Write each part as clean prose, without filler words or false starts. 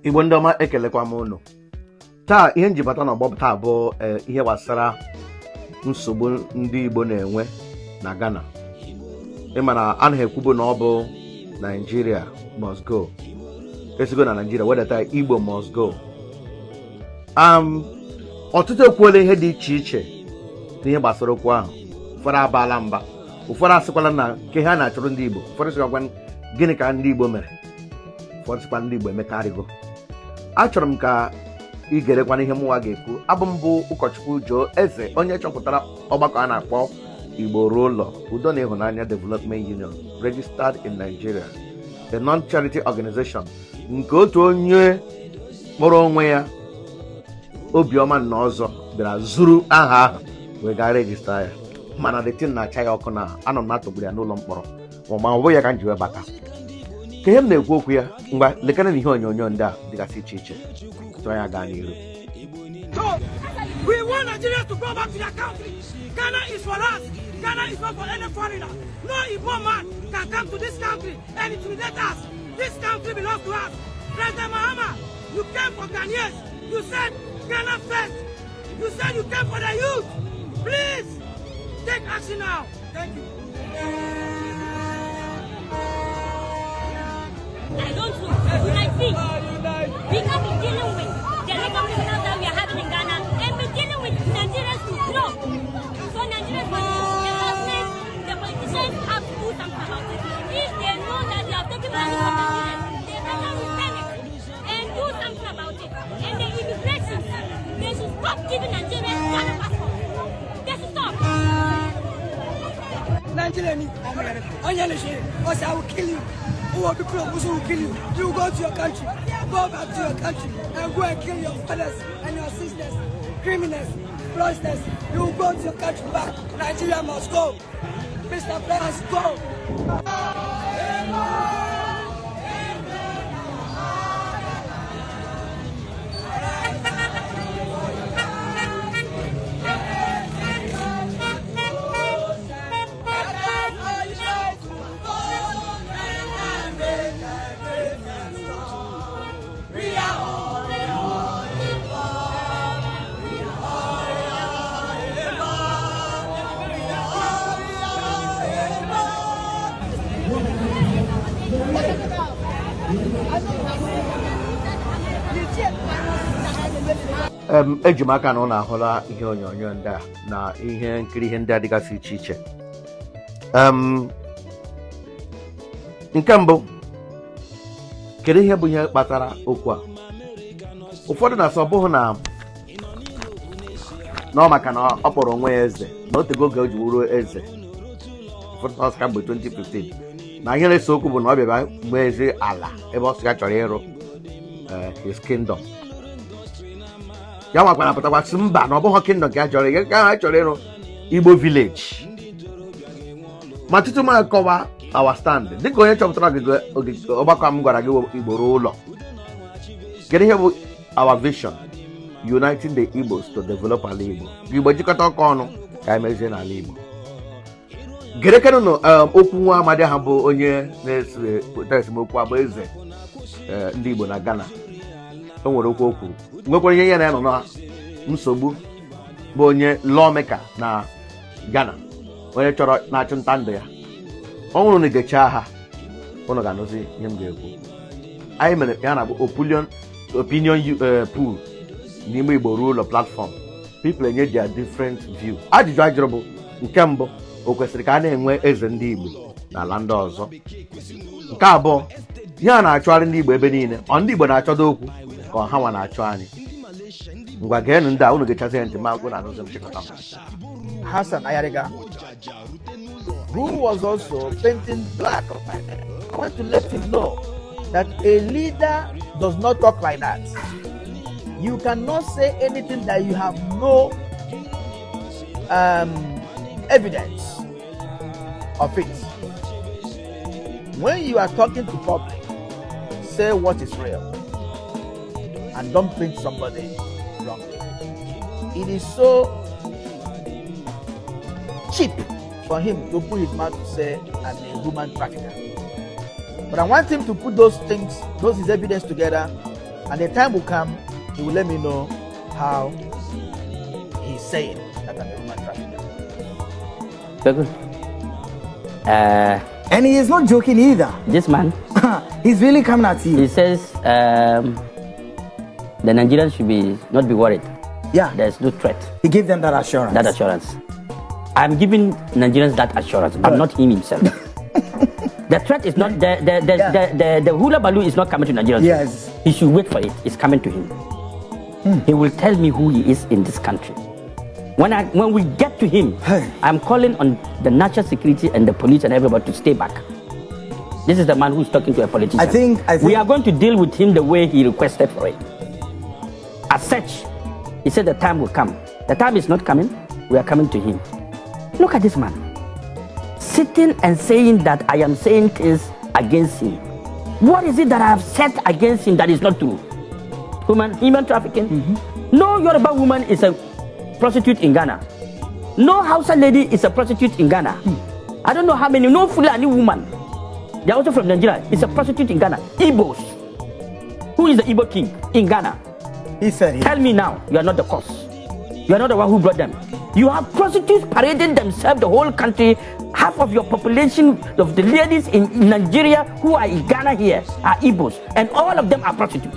Igbo ndị ọma, ekelekwa m unu. Taa, ihe njibata n'ọgbọ taa bụ ihe gbasara nsogbu ndị Igbo na-enwe na Ghana. Ịma na a na-ekwubu na ọ bụ Nigeria must go, esigo na Nigeria wedata Igbo must go. Ọtụtụ ekwuola ihe dị iche iche n'ihe gbasara okwu ahụ. Ụfọdụ abaala mba, ụfọdụ asịkwala na nke ha na-achọrọ ndị Igbo, ụfọdụ sịkwa gịnị ka ndị Igbo mere, ụfọdụ sịkwa ndị Igbo emekarịgo. Achọrọ m ka ị gerekwana ihe mụnwa ga-ekwu. Abụ m bụ ụkọchukwu Joe Eze, onye chọpụtara ọgbakọ a na-akpọ Igbo Ruo Ụlọ Udo na Ịhụnanya Development Union, registered in Nigeria, a non-charity organization nke otu onye kpọrọ onwe ya Obiọma Nnaọzọ bịara zuru aha ahụ wee gaa register ya, mana the thing na-acha ya ọkụ na anọ m na-atọgburu ya n'ụlọ mkpọrọ. Ma ọ bụghị ya ka m ji wee bata ka ihe m na-ekwu okwu ya. Ngwa, lekere na ihe onyonyo ndị a dịgasị iche iche tụọ ya gaa n'iru. So, we want Nigerians to go back to their country. Ghana is for us. Ghana is not for any foreigner. No Igbo man can come to this country and intimidate us. This country belongs to us. President Mahama, you came for Ghanaians. You said Ghana first. You said you came for the youth. Please, take action now. Thank you. I don't know. You might think we can't be dealing with the legal criminals that we are having in Ghana and be dealing with Nigerians too. No. So Nigerians, the government, the politicians have to do something about it. If they know that they are taking money from Nigerians, they better return it and do something about it. And the immigration, they should stop giving Nigerians Ghana passports. They should stop. Nigeria ni Onyele I will kill you. Who will be will kill you. You go to your country, go back to your country and go and kill your fathers and your sisters, criminals, fraudsters. You will go to your country back. Nigeria must go. Mr. President must go. Eji m aka na ụnụ ahụla ihe onyonyo ndị a na ihe nkiri, ihe ndị a dịgasị iche iche. Nke mbụ, kedu ihe bụ ihe kpatara okwu a? Ụfọdụ na-asị ọ bụghị na ọ maka na ọ kpọrọ onwe ya eze, na o tego oge o ji wuru eze. Ụfọdụ na-asị kamgbe 2015 na ihe na-ese okwu bụ na ọ bịara mgbe eze ala ebe ọ sị ya chọrọ ịrụ his kingdom. Ya nwakwana pụtakwa sị mba, na ọ bụghị kingdom ka ya chọrọ, ya ka ha chọrọ ịrụ Igbo village. Ma tutu m akọwa our stand dịka onye chọpụtara ogige ọgbakọ m gwara gị Igbo ruo ụlọ, kedu ihe bụ our vision? Uniting the Igbos to develop ala Igbo. Igbo jikọta ọkọ ọnụ ka anyị mezie n'ala Igbo. Gerekenụ okwu nwa amadi ahụ bụ onye na-ese esemokwu abụ eze ndị Igbo na Ghana. O nwere okwu o kwuru, nwekwara ihe ya na ya nọ na nsogbu bụ onye lawmaker na Ghana, onye chọrọ na-achụ nta ndụ ya. Ọ nwụrụ na gechaa ha, ụnụ ga-anụzi ihe m ga-ekwu. Anyị mere ya na-abụ opinion pool n'ime Igbo Ruo Ụlọ platform. People enye their different view. Ajụjụ a jụrụ bụ nke mbụ, o kwesịrị ka a na-enwe eze ndị Igbo n'ala ndị ọzọ? Nke abụọ, ihe a na-achọgharị ndị Igbo ebe niile, ọ ndị Igbo na-achọdo okwu ka ọha nwa na-achọ anyị? Ngwa, geenụ ndị a, unu gechazi ya ntị ma unu anụzi nchịkọta m. Hassan Ayariga, who was also painting black on my neck. I want to let him know that a leader does not talk like that. You cannot say anything that you have no evidence of it. When you are talking to public, say what is real and don't paint somebody wrongly. It is so cheap for him to put his mouth to say, "I'm a human trafficker." But I want him to put those things, those his evidence together. And the time will come, he will let me know how he's saying that I'm a human trafficker. Very good. And he is not joking either. This man, He's really coming at you. He says the Nigerians should be not be worried. There's no threat. He gave them that assurance. That assurance. I'm giving Nigerians that assurance, but not him himself. The threat is not the hullabaloo is not coming to Nigerians. He should wait for it. It's coming to him. He will tell me who he is in this country. When we get to him, I'm calling on the national security and the police and everybody to stay back. This is the man who's talking to a politician. I think we are going to deal with him the way he requested for it. As such, he said the time will come. The time is not coming. We are coming to him. Look at this man sitting and saying that I am saying things against him. What is it that I have said against him that is not true? Human trafficking. No Yoruba woman is a prostitute in Ghana. No Hausa lady is a prostitute in Ghana. I don't know how many. No Fulani woman, they are also from Nigeria, is a prostitute in Ghana. Igbos. Who is the Igbo king in Ghana? He said. Tell me now, you are not the cause. You are not the one who brought them. You have prostitutes parading themselves the whole country. Half of your population of the ladies in Nigeria who are in Ghana here are Igbos, and all of them are prostitutes.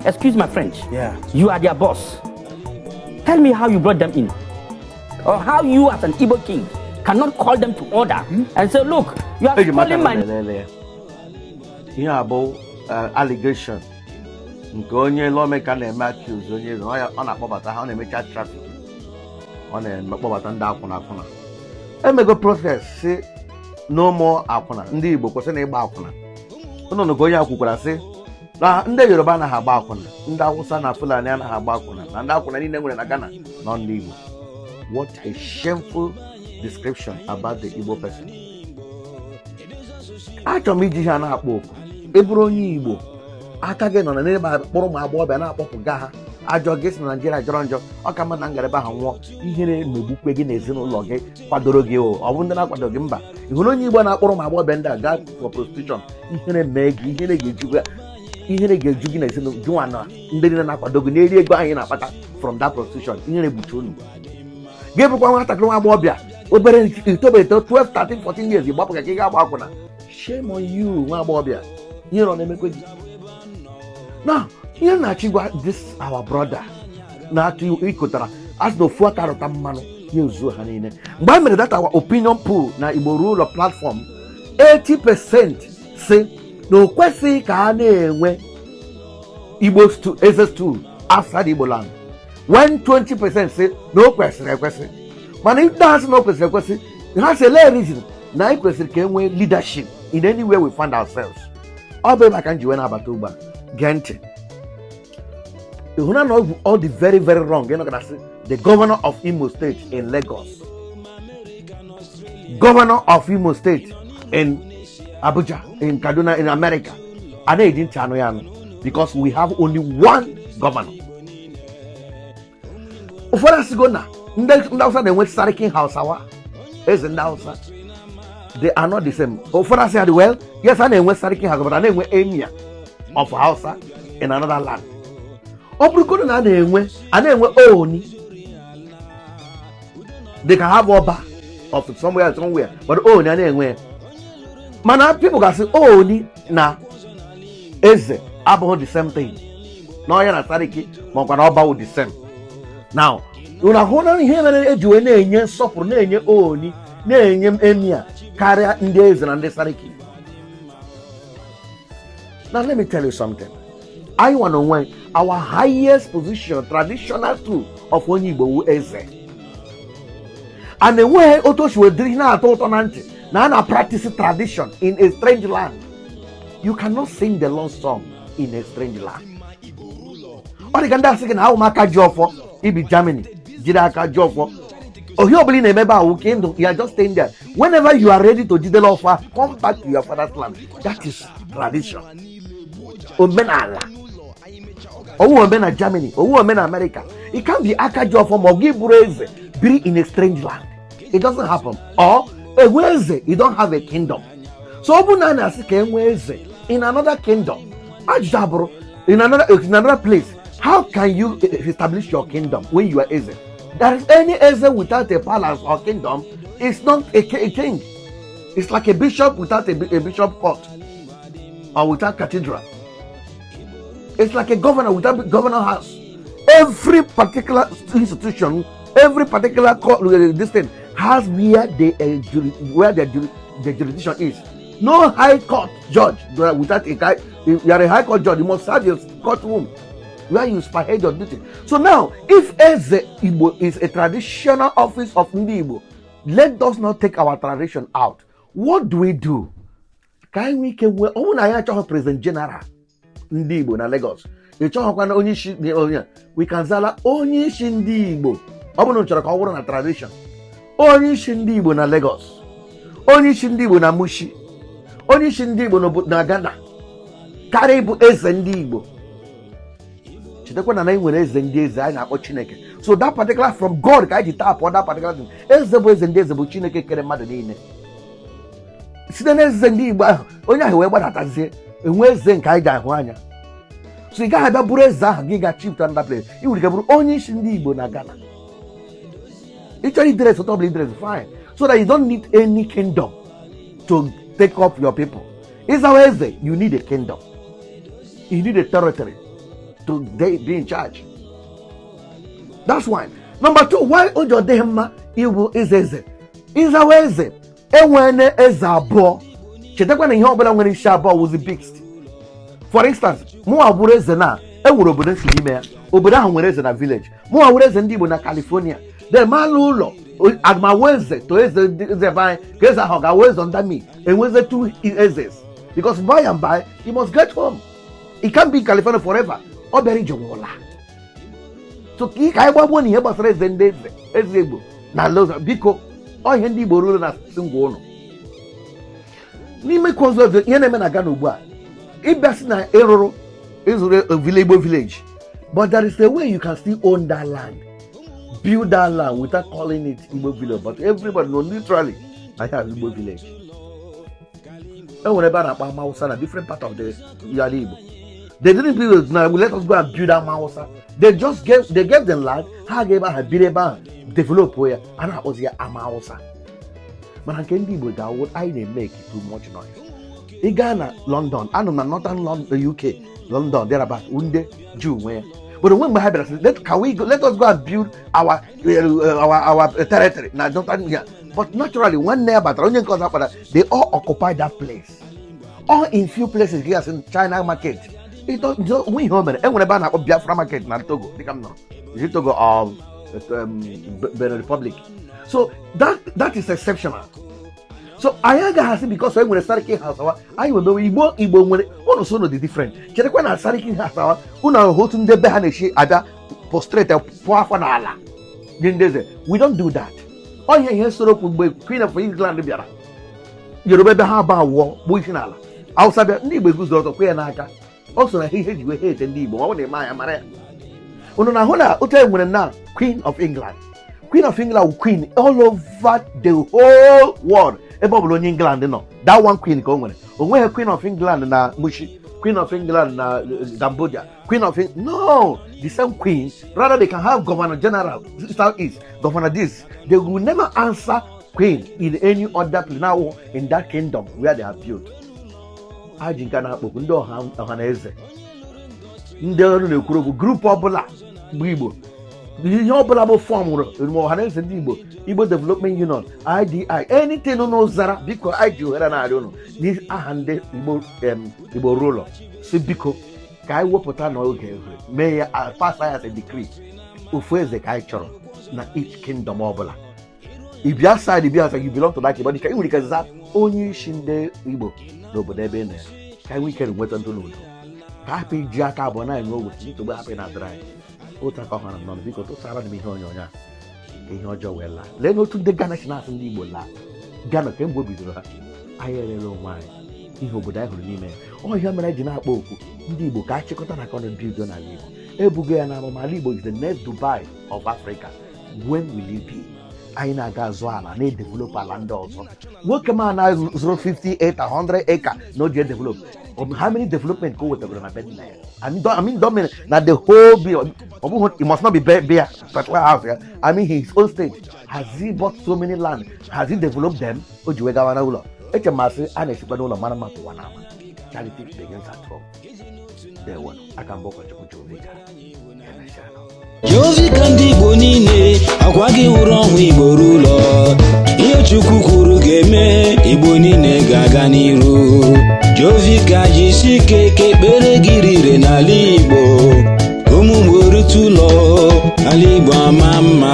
Excuse my French. You are their boss. Tell me how you brought them in, or how you as an Igbo king cannot call them to order and say, "Look, you are Eji maka spoiling my na-elele ya. Ihe a bụ allegation nke onye lawmaker na-eme accuse onye eze. Ọ na-akpọbata ha, ọ na-emecha traffic, ọ na-eme kpọbata ndị akwụna akwụna. Emego protest si no more akwụna, ndị Igbo kwụsị na ịgba akwụna. Ụnụ nụ ka onye a kwukwara sị na ndị Yoruba anaghị agba akwụna, ndị Awụsa na Fulani anaghị agba akwụna, na ndị akwụna niile nwere na Ghana nọ ndị Igbo. What a shameful description about the Igbo person. Achọrọ m iji ihe a na-akpọ oku. Ị bụrụ onye Igbo, aka gị nọ na n'ebe a kpọrọ ụmụ agbọghọbịa na-akpọpụ ga ha ajọ gị si na Naijiria jọrọ njọ, ọ ka mma na ngalaba ha nwụọ. Ihere megbukwe gị na ezinụlọ gị kwadoro gị. O ọ bụ ndị na-akwado gị mba. Ị hụrụ onye Igbo na-akpọrọ ụmụ agbọghọbịa ndị a gaa for prostitution, ihere mee gị, ihere ga-eju gị, ihere ga-eju gị na ezinụlọ gị nwa na ndị niile na-akwado gị na-eri ego anyị na-akpata from that prostitution. Ihere gbuchi unu. Gị bụkwa nwatakịrị nwa agbọghọbịa obere itobe eto, 12, 13, 14 years, ịgbapụ ka ị ga-agba akwụna. Shame on you, nwa agbọghọbịa. Ihe ọ na-emekwe gị now, ihe m na-achọ ịgwa this our brother na-atụ ịkụtara asị na ofu aka rụta mmanụ ya ezuo ha niile. Mgbe a mere that our opinion poll na Igbo Ruo Ụlọ platform, 80% si na o kwesịghị ka a na-enwe Igbo stool, eze stool outside Igbo land, when 20% si na o kwesịrị ekwesị. Mana ndị ha sị na o kwesịrị ekwesị, ha si ele reason na anyị kwesịrị ka e nwee leadership in anywhere we find ourselves. Ọ bụ maka njiwe na-abata ugbu a. Gee ntị, ịhụna na ọ dị very very wrong ịnọkọta sị the governor of Imo State in Lagos, governor of Imo State in Abuja, in Kaduna, in America. A na-eji ntị anụ ya anụ because we have only one governor. Ụfọdụ asịgo na ndị Hausa na-enwe Sarkin Hausawa, eze ndị Hausa. They are not the same. Ụfọdụ asị ha dị well, yes, a na-enwe Sarkin Hausa, but a na-enwe emir of Hausa in another land. Ọ bụrụgodu na a na-enwe Ooni, they can have Ọba of somewhere somewhere, but Ooni a na-enwe ya. Mana people ga-asị Ooni na eze abụghị the same thing, na ọya na Sariki ma ọkwa na ọba wụ the same. Now unu ahụ na ihe mere eji wee na-enye nsọpụrụ, na-enye Ooni, na-enye emir karịa ndị eze na ndị Sariki. Now let me tell you something. Anyị nwa na onwe our highest position, traditional stool of onye Igbo wu eze. A na-enweghị otu o si wee dịrị na-atọ ụtọ na ntị na a na-practice tradition in a strange land. You cannot sing the Lord's song in a strange land. Ọ dị ka ndị asị gị na ahụ m aka ji ọfọ ibi Germany, jiri aka ji ọfọ ohi ọbụla ị na-emebe ahụ ka ndụ. You are just staying there. Whenever you are ready to jidele ọfọ, come back to your father's land. That is tradition, omenala. Owu ome na Germany, owu ome na America. It can't be aka ji ọfọ ma ọ gị bụrụ eze biri in a strange land. It doesn't happen. Or enwe eze, you don't have a kingdom. So ọ bụrụ na a na-asị ka enwee eze in another kingdom, ajụjụ abụrụ In another place, how can you establish your kingdom when you are Eze? There is any Eze without a palace or kingdom is not a king. It's like a bishop without a bishop court or without cathedral. It's like a governor without governor house. Every particular institution, every particular court, this thing has where the jurisdiction is. No high court judge without a guy. If you are a high court judge, you must have your courtroom where you spearhead your duty. So now, if Eze Igbo is a traditional office of Ndi Igbo, let us not take our tradition out. What do we do? Ka anyị nwee ike nwee, ọ bụrụ na anyị achọghị president general ndị Igbo na Lagos, ị chọghọkwa na onye isi onye we can zala onye isi ndị Igbo. Ọ bụrụ na ị chọrọ ka ọ bụrụ na tradition, onye isi ndị Igbo na Lagos, onye isi ndị Igbo na Mushin, onye isi ndị Igbo na Ghana, karịa ịbụ eze ndị Igbo. Chetakwa na anyị nwere eze ndị eze anyị na-akpọ Chineke. So that particular from God ka anyị ji tapụ that particular thing. Eze bụ eze ndị eze bụ Chineke kere mmadụ niile. Site n'eze ndị Igbo ahụ, onye ahụ wee gbadatazie enwe eze nke anyị ga-ahụ anya. So ị gaghị abịa bụrụ eze ahụ, gị ga chief to another place. Ị nwere ike bụrụ onye isi ndị Igbo na Ghana. Ị chọrọ i dress otu ọbụla i dress, fine, so that you don't need any kingdom to take up your people. Ịzawa eze, you need a kingdom, you need a territory to be in charge. That's one. Number two, why o ji ọ dịghị mma ịbụ eze eze? Ịzawa eze, enwene eze abụọ. Chetakwa na ihe ọbụla nwere isi abụọ wụzi beast. For instance, mụnwa bụrụ eze na enwere obodo si n'ime ya, obodo ahụ nwere eze na village. Mụnwa wụrụ eze ndị Igbo na California, then ma alụ ụlọ agmawa eze to eze eze be anyị, ka eze ahụ ọ ga-awụ eze under me? Enweze two ezes, because by and by you must get home. It can't be in California forever. Ọ bịara ije nwụla. So ka anyị gbagbuo na ihe gbasara eze ndị eze, eze Igbo na ala ụzọ. Biko, ọ ihe ndị Igbo ruru na asị ngwa ụnụ n'ime ka ọzọ. Ihe na-eme na Ghana ugbu a, ịbịa sị na ịrụrụ ịzụrụ village, Igbo village, but there is a way you can still own that land, build that land without calling it Igbo village, but everybody know literally I have Igbo village. E nwere ebe a na-akpọ Ama Hausa na different part of the ala Igbo. They didn't build it now, let us go and build Ama Hausa. They gave them land, ha ga ebe ahụ biri ebe ahụ, develop ya, a na-akpọzi ya Ama Hausa. Mana nke ndị Igbo ga-awụ anyị na-emeke too much noise. Ị gaa na London, anọ na Northern London, UK, London thereabout, ndị Jew nwe ya, but onwe mgbe ha bịara sị, let can we go, let us go and build our territory na Northern here. But naturally, nwanne ya batara, onye nke ọzọ kpara, they all occupy that place. All in few places here in China market. It does onwe ihe o mere. E nwere ebe a na-akpọ Biafra market na Togo, dịka m nọrọ. Is it Togo or Benin Republic? So that is exceptional. So anyị agaghị asị because e nwere Sarki Hausawa, anyị nwere Igbo. Igbo nwere ụnụ, so dị different. Cherekwa na Sarki Hausawa, ụnụ ahụ otu ndị be ha na-esi abịa prostrate, pụọ afọ n'ala nye ndị eze. We don't do that. Ọ ihe soro okwu mgbe Queen of England bịara, Yoruba ebe ha ba wụọ gbuo isi n'ala, Hausa bịa, ndị Igbo eguzoro ọtọ kwe ya n'aka. Ọ so na ihe eji wee ha ete ndị Igbo. Ma ọ bụ na eme anya mara ya, unu na-ahụ na otu e nwere na Queen of England. Queen of England wụ queen all over the whole world. Ebe ọ bụla onye England nọ, that one queen ka o nwere. O nweghị Queen of England na Mushin, Queen of England na Cambodia, Queen of no, the same queen. Rather, they can have governor general south east, governor this. They will never answer queen in any other place now in that kingdom where they are built. Ha ji nke a na-akpọkwu ndị ọha na eze, ndị ọrụ na-ekwuru okwu, group ọbụla bụ Igbo, ihe ọbụla bụ form ma ọha na eze ndị Igbo, Igbo Development Union, IDI, anything unu zara, biko, anyị ji ohere na-arịọ unu n'aha ndị Igbo, Igbo ruo ụlọ, si biko, ka anyị wepụta n'oge mee ya pass ya as a decree. Ofu eze ka anyị chọrọ na each kingdom ọbụla. If you outside, if you outside, you belong to that kingdom, ị nwere ike za onye isi ndị Igbo n'obodo ebe ị nọ ya, ka anyị nwee ike nweta ndụ n'udo, ka hapụ iji aka abụọ na-enwe ogwe nsogbu hapụ na-adịrị anyị. Otu aka ọhụrụ nọ, biko, tụsara m ihe onyonyo a ka ihe ọjọọ wee laa. Lee n'otu ndị Ghana si na-asị ndị Igbo laa Ghana. Kemgbe o bidoro ha, anyị erere onwe anyị ihe obodo anyị hụrụ n'ime ya. Ọ ihe mere anyị ji na-akpọ okwu ndị Igbo ka a chịkọta na akọnọ bido n'ala Igbo. Ebugo ya na amụma, ala Igbo is the next Dubai of Africa. When will it be? Anyị na-aga azụ ala na-edevelop ala ndị ọzọ. Nwoke ma na-zụrụ 50 acre, 100 acre na o ji edevelop. How many development ka o wetagoro na be nna ya? I mean, don't na the whole bill. Ọ bụghị, it must not be bear particular house ya. I mean his own state. Has he bought so many land? Has he developed them o ji wee gawa n'ụlọ? Eche m asị a na-esikwa n'ụlọ mara mma pụwa n'ama. Charity begins at home. Ndewo. Aka mbụ, ụkọchukwu Jovika. Emesịa. Jovika, ndị Igbo niile akwa gị wụrụ ọnwụ. Igbo ruo ụlọ, ihe Chukwu kwuru ga-eme. Igbo niile ga-aga n'iru. Jovika, jisi ike ka ekpere gị rire n'ala Igbo, ka ụmụ Igbo rute ụlọ, ala Igbo ama mma.